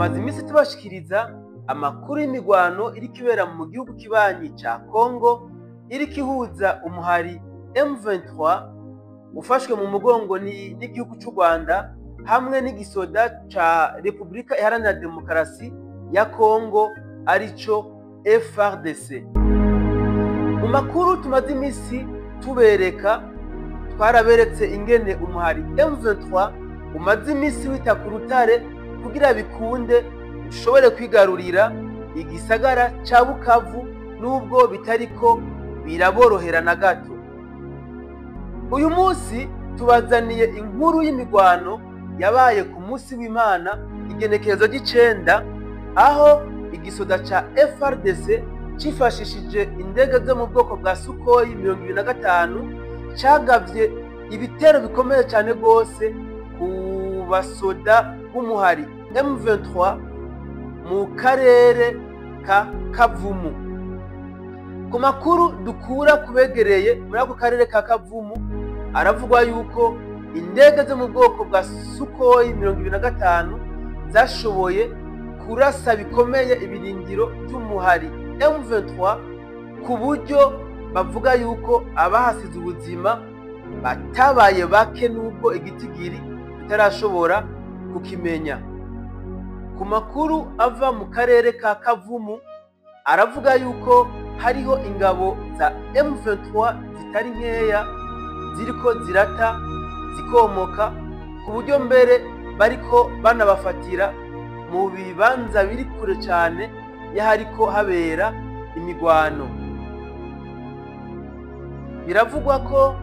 Tumaze iminsi tubashikiriza amakuru y'imigwano iriko ibera mu gihugu kibanyi ca Kongo, iriko ihuza umuhari M23 ufashwe mu mugongo n'igihugu c'u Rwanda hamwe n'igisoda ca Repubulika Iharanira Demokarasi ya Kongo, arico FARDC. Mu makuru tumaze iminsi tubereka, twaraberetse ingene umuhari M23 umaze iminsi wita ku rutare kugira bikunde ushobore kwigarurira igisagara ca Bukavu, nubwo bitariko biraborohera na gato. Uyu munsi tubazaniye inkuru y'imigwano yabaye ku munsi w'Imana, igenekerezo ry'icenda, aho igisoda ca FARDC cifashishije indege zo mu bwoko bwa Sukhoi 25 cagavye ibitero bikomeye cane rwose ku basoda b'umuhari M23 mu karere ka Kavumu. Ku makuru dukura kubegereye muri ako karere ka Kavumu, aravugwa yuko indege zo mu bwoko bwa Sukhoi 25 zashoboye kurasa bikomeye ibirindiro by'umuhari M23, ku buryo bavuga yuko abahasize ubuzima batabaye bake, nubwo igitigiri tutarashobora kukimenya. Ku makuru ava mu karere ka Kavumu, aravuga yuko hariho ingabo za M23 zitari nkeya ziriko zirata zikomoka, ku buryo mbere bariko banabafatira mu bibanza biri kure cane y'ahariko habera imigwano. Biravugwa ko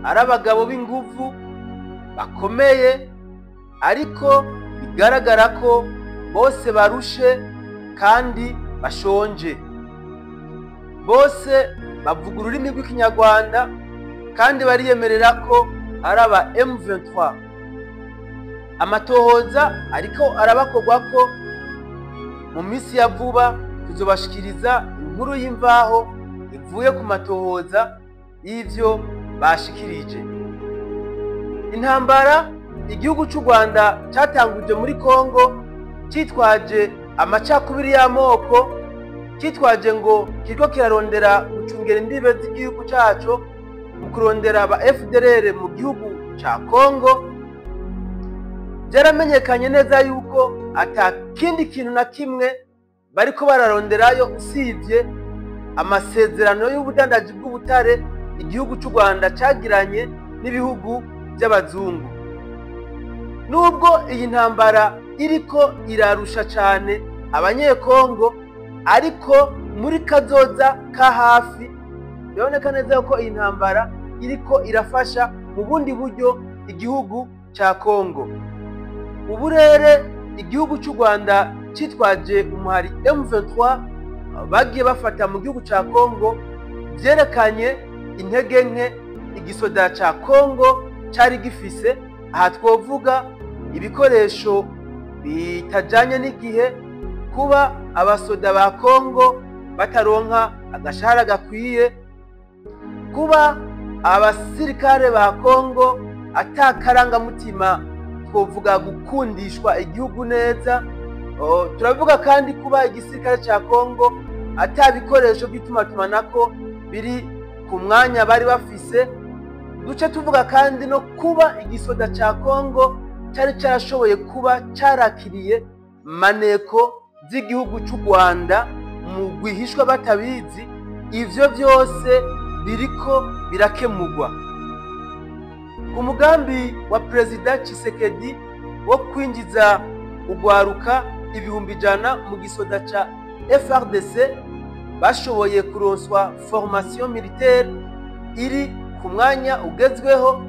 ari abagabo b'inguvu bakomeye, ariko bigaragara ko bose barushe kandi bashonje. Bose bavuga ururimi rw'Ikinyarwanda kandi bariyemerera ko ari aba M23. Amatohoza ariko arabakorwa ko mu minsi ya vuba tuzobashikiriza inkuru y'imvaho ivuye ku matohoza y'ivyo bashikirije. Intambara igihugu c'u Rwanda catanguje muri Kongo citwaje amacakubiri y'amoko, citwaje ngo kiriko kirarondera gucungera imbibe z'igihugu caco mu kurondera aba FDLR mu gihugu ca Kongo, vyaramenyekanye neza yuko ata kindi kintu na kimwe bariko bararonderayo usivye amasezerano y'ubudandaji bw'ubutare igihugu c'u Rwanda cagiranye n'ibihugu by'abazungu. Nubwo iyi ntambara iriko irarusha cane Abanyekongo, ariko muri kazoza ka hafi biraboneka neza ko iyi ntambara iriko irafasha mu bundi buryo igihugu ca Kongo. Uburere igihugu c'u Rwanda citwaje umuhari M23 bagiye bafata mu gihugu ca Kongo vyerekanye intege nke igisoda ca Kongo cari gifise. Aha twovuga ibikoresho bitajanye n'igihe, kuba abasoda ba Kongo bataronka agashahara gakwiye, kuba abasirikare ba Kongo atakarangamutima, twovuga gukundishwa igihugu neza. Turavuga kandi kuba igisirikare ca Kongo ata bikoresho by'itumatumanako biri ku mwanya bari bafise. Duce tuvuga kandi no kuba igisoda ca Kongo cari carashoboye kuba carakiriye maneko z'igihugu c'u Rwanda mu rwihishwa batabizi. Ivyo vyose biriko birakemurwa. Ku mugambi wa Perezida Tshisekedi wo kwinjiza ugwaruka 100,000 mu gisoda ca FARDC, bashoboye kuronswa formation militaire iri ku mwanya ugezweho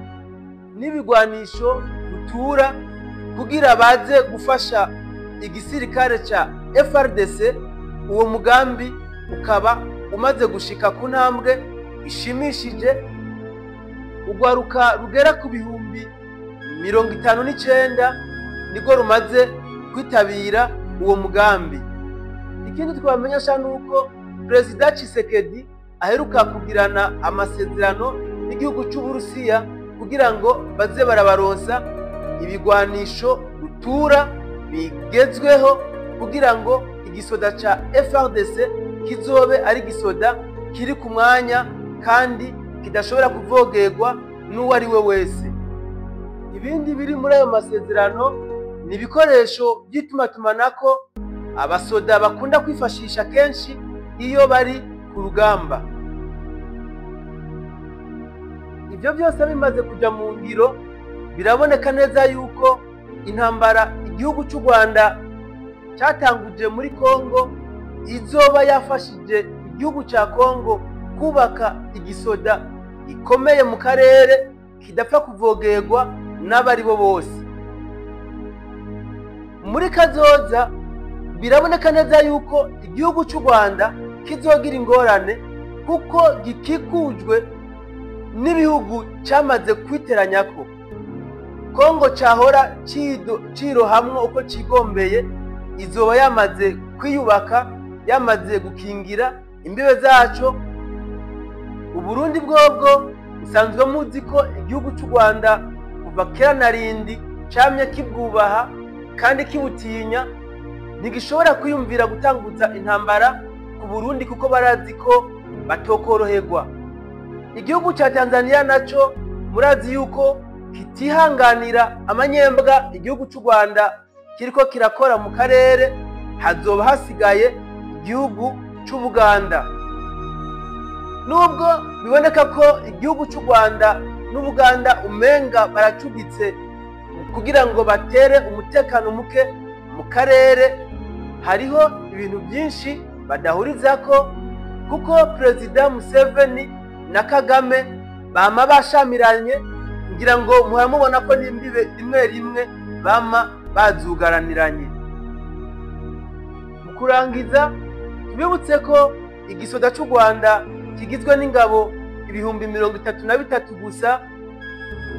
n'ibigwanisho rutura kugira baze gufasha igisirikare ca FARDC. Uwo mugambi ukaba umaze gushika ku ntambwe ishimishije. Ugwaruka rugera ku 59,000 niko rumaze kwitabira uwo mugambi. Ikindi twabamenyesha nuko Perezida Tshisekedi aheruka kugirana amasezerano n'igihugu c'Uburusiya kugira ngo baze barabaronsa ibigwanisho rutura bigezweho kugira ngo igisoda ca FARDC kizobe ari gisoda kiri ku mwanya kandi kidashobora kuvogerwa n'uwo ari we wese. Ibindi biri muri ayo masezerano ni ibikoresho by'itumatumanako abasoda bakunda kwifashisha kenshi iyo bari ku rugamba. Ibyo byose bimaze kuja mu ngiro, biraboneka neza yuko intambara igihugu cy'u Rwanda cyatanguje muri Kongo izoba yafashije igihugu cya Kongo kubaka igisoda gikomeye mu karere kidapfa kuvogerwa n'abari bo bose. Muri kazoza biraboneka neza yuko igihugu cy'u Rwanda kizogira ingorane kuko gikikujwe n'ibihugu cyamaze kwiteranyako. Kongo cyahora cirohamwe uko cigombeye izoba yamaze kwiyubaka, yamaze gukingira imbibe zaco. Uburundi bwobwo usanzwe muzi ko igihugu cy'u Rwanda kuva kera na rindi camye kibwubaha kandi kibutinya, ntigishobora kwiyumvira gutanguza intambara ku Burundi kuko barazi ko batokoroherwa. Igihugu cya Tanzania naco murazi yuko kitihanganira amanyembwa igihugu cy'u Rwanda kiriko kirakora mu karere, hazoba hasigaye igihugu cy'u Buganda. Nubwo biboneka ko igihugu cy'u Rwanda n'Ubuganda umenga baracuditse kugira ngo batere umutekano muke mu karere, hariho ibintu byinshi badahurizako kuko Perezida Museveni na Kagame bama bashamiranye, ngira ngo muramubona ko n'imbibe rimwe rimwe bama bazugaraniranye. Mu kurangiza tubibutse ko igisoda cy'u Rwanda kigizwe n'ingabo 33,000 gusa.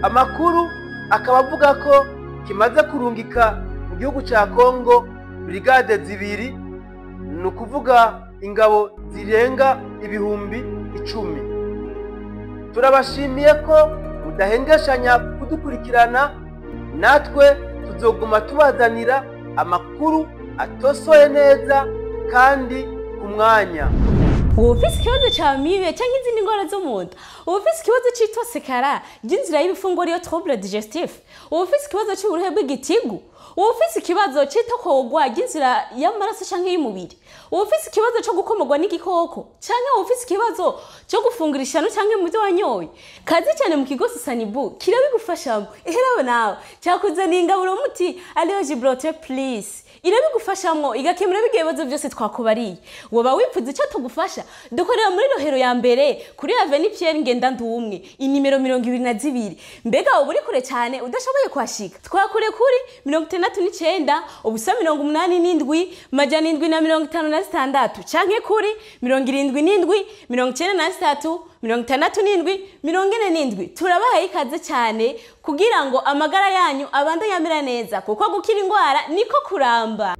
Amakuru akaba avuga ko kimaze kurungika mu gihugu cya Kongo brigade 2, ni ukuvuga ingabo zirenga 10,000. Turabashimiye ko mudahengeshanya kudukurikirana, natwe tuzoguma tubazanira amakuru atosoye neza kandi ku mwanya. Ufise ikibazo ca amibe canke izindi ngwara zo mu nda, ufise ikibazo c'itosekara ry'inzira y'ibifunguro iyo trouble digestif, ufise ikibazo c'uburuhe bw'igitigu, ufise ikibazo c'itokorwa ry'inzira y'amaraso canke y'umubiri, ufise ikibazo co gukomorwa n'igikoko canke ufise ikibazo co gufungura ishano canke mu byo wanyoye, kazi cyane mu kigo Sanibu kirabigufashamo. Eherawe nawe cyakuzaniye ingaburo muti Aleo Gibraltar Please, irabigufashamwo igakemura ibibazo byose twakubariye. Woba wipfuza icyo tugufasha, dukorera muri Rohero ya mbere kuri Avenue Pierre Ngendandumwe inimero 22. Mbega uba uri kure cyane udashoboye kuhashika, twakure kuri 69 ubusa 87 756 canke kuri 77 93 67 47. Turabahaye ikaze cyane kugira ngo amagara yanyu abandanye amera neza, kuko gukira indwara niko kuramba.